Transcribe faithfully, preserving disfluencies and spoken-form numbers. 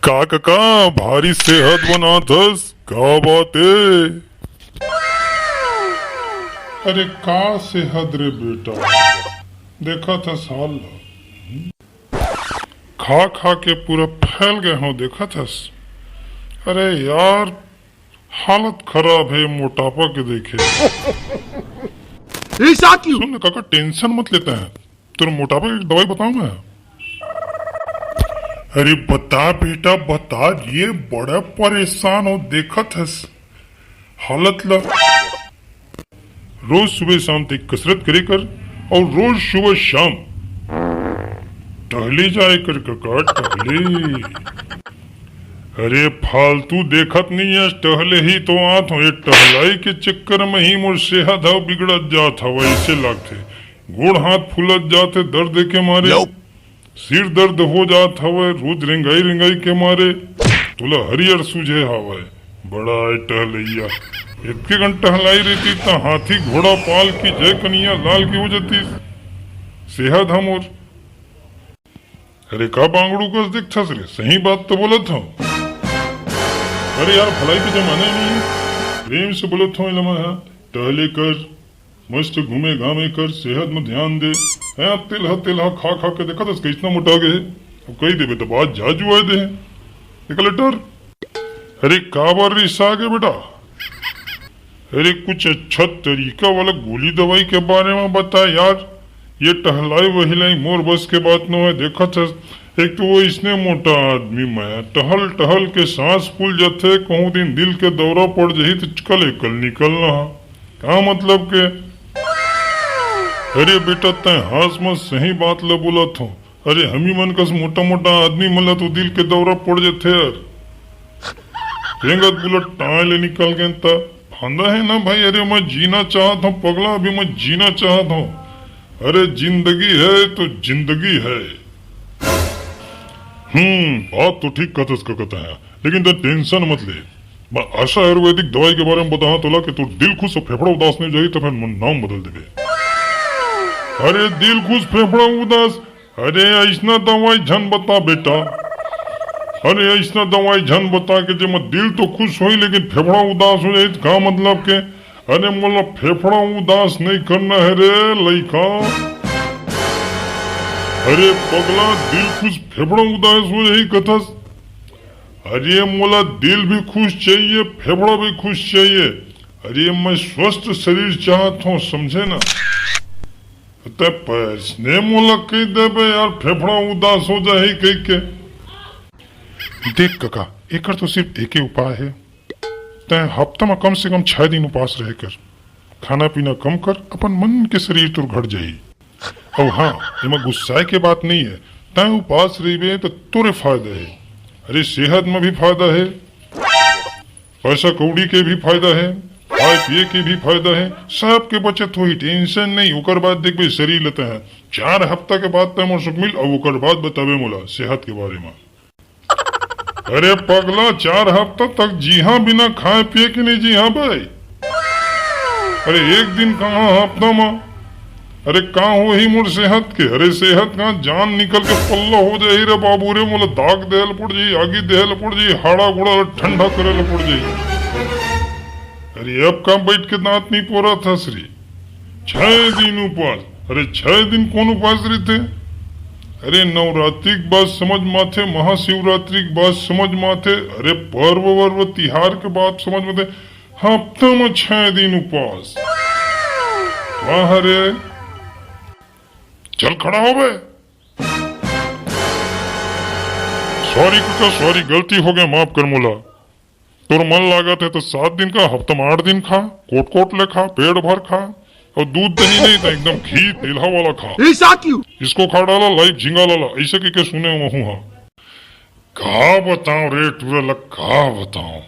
का कका, भारी सेहत बनात हस, का बात ए? अरे का सेहत रे बेटा, देखत हस हाल ल। खा खा के पूरा फैल गए हो, देखत हस। अरे यार, हालत खराब हे मोटापा के देखे। ऐसा क्यों? सुन न काका, टेंशन मत लेता है, तोर मोटापा के दवाई बताऊं मैं? अरे बता बेटा बता, ये बड़ा परेशान हो, देखत हस हालत ला। रोज सुबह शाम तक कसरत करे कर, और रोज सुबह शाम टहले जाए कर कका, टहले। अरे फालतू देखत नहीं है, टहले ही तो आत हो। ये टहलाई के चक्कर में ही मोर सेहत हव बिगड़त जात हवय, ऐसे लागथे। गोड़ हाथ फूलत जात हे दर्द के मारे। सिर दर्द हो जात हवय रोज रेंगाई रेंगाई के मारे। तोला हरियर सूझे हवय, बड़ा आय टहलैया। इतके कन टहलाई रहितिस त हाथी घोड़ा पाल की जय कन्हैया लाल की हो जातिस। सेहत ह मोर। अरे का बांगड़ू कस देखथस रे, सही बात तो बोलत हव। अरे यार, भलाई के जमाना ही नहीं है। प्रेम से बोलत हव, इलमा है, टहले कर, मस्त घूमे घामे कर, सेहत में ध्यान दे। हैं, तेलहा तेलहा खा खा के देखत हस कइसना मोटा गे हे। अब कही देबे त बात जाजू आए दे हे। देख ले डर। अरे काबर रिसा गे बेटा? अरे कुछ अच्छा तरीका वाला गोली दवाई के बारे में बता यार। ये टहलाई वहिलाई मोर बस के बात नो है। देखत हस, एक तो वो इसने मोटा आदमी मैं, टहल टहल के सांस फूल जाथे, कहूँ दिन दिल के दौरा पड़ जाही तो कल एकल निकलना है। का मतलब के? अरे बेटा, तैं हाँस म सही बात ल बोलत हो। अरे हमी मन कस मोटा मोटा आदमी मन ल तो दिल के दौरा पड़ जथे यार। रेंगत बुलत टांय ले निकल गेन त फांदा हे ना भाई। अरे मैं जीना चाहत हूँ पगला, अभी मैं जीना चाहत हूँ। अरे जिंदगी है तो जिंदगी है। हम्म, बात तो ठीक कथस ककत है, लेकिन तैं टेंशन मत ले। मैं आशा आयुर्वेदिक दवाई के बारे में बताहा तोला कि तोर दिल खुश और फेफड़ा उदास नहीं जाही तो फिर मन नाम बदल देबे। अरे दिल खुश फेफड़ा उदास, अरे ऐसना दवाई झन बता बेटा। अरे ऐसना दवाई झन बता के जे मैं दिल तो खुश होई लेकिन फेफड़ा उदास हो जाही तो का मतलब के? अरे मोला फेफड़ा उदास नहीं करना है रे लइका। अरे पगला, दिल खुश फेफड़ा उदास हो जाही कथस। अरे मोला दिल भी खुश चाहिए, फेफड़ा भी खुश चाहिए। अरे मैं स्वस्थ शरीर चाहत हूँ, समझे ना? त पैसने मोला कही देबे यार, फेफड़ा उदास हो जाही कही के। देख कका, एकर तो सिर्फ एके उपाय है। तैं हफ्ता में कम से कम छह दिन उपास रहे कर, खाना पीना कम कर, अपन मन के शरीर तोर घट जाही। अउ हाँ, एमा गुस्साए के बात नहीं है, तैं उपास रहिबे तो तोरे फायदा है। अरे सेहत में भी फायदा है, पैसा कौड़ी के भी फायदा है, खाए पिए के भी फायदा है, सबके बचत होही, टेंशन नहीं। ओकर बाद देखबे शरीर लेते हैं, चार हफ्ता के बाद तैं मोर सुख मिल, अब ओकर बाद बताबे मोला सेहत के बारे में। अरे पगला, चार हफ्ता तक जीहा बिना खाए पिए के नहीं जीहा भाई। अरे एक दिन कहाँ हफ्ता मा? अरे का होही मोर सेहत के? अरे सेहत का जान निकल के पल्ला हो जाही रे बाबू रे, मोला दाग देहल पड़ जाही, आगी देहल पड़ जाही, हाड़ा गोड़ा ला ठंडा करे ला पड़ जाही। अरे अब का बैठ के दांत नहीं पोरा था श्री? छह दिन उपास। अरे छह दिन कौन उपास रहते? अरे नवरात्रि के बाद समझ माथे, महाशिवरात्रि के बाद समझ माथे, अरे पर्व वर्व तिहार के बाद समझ माथे, हफ्ता में छह दिन उपास। वाह रे, चल खड़ा हो बे। सॉरी कुका, सॉरी, गलती हो गया, माफ कर मोला। तोर मन लागत है तो सात दिन खा, हफ्ता में आठ दिन खा, कोट कोट ले खा, पेट भर खा, और दूध दही नहीं तो एकदम घी तेलहा वाला खा। ऐसा क्यों? इसको खा डाला लाइव झिंगा लाला, ऐसे कह के सुने वहू हा। का बताऊं रे टूरा ला, का बताऊं?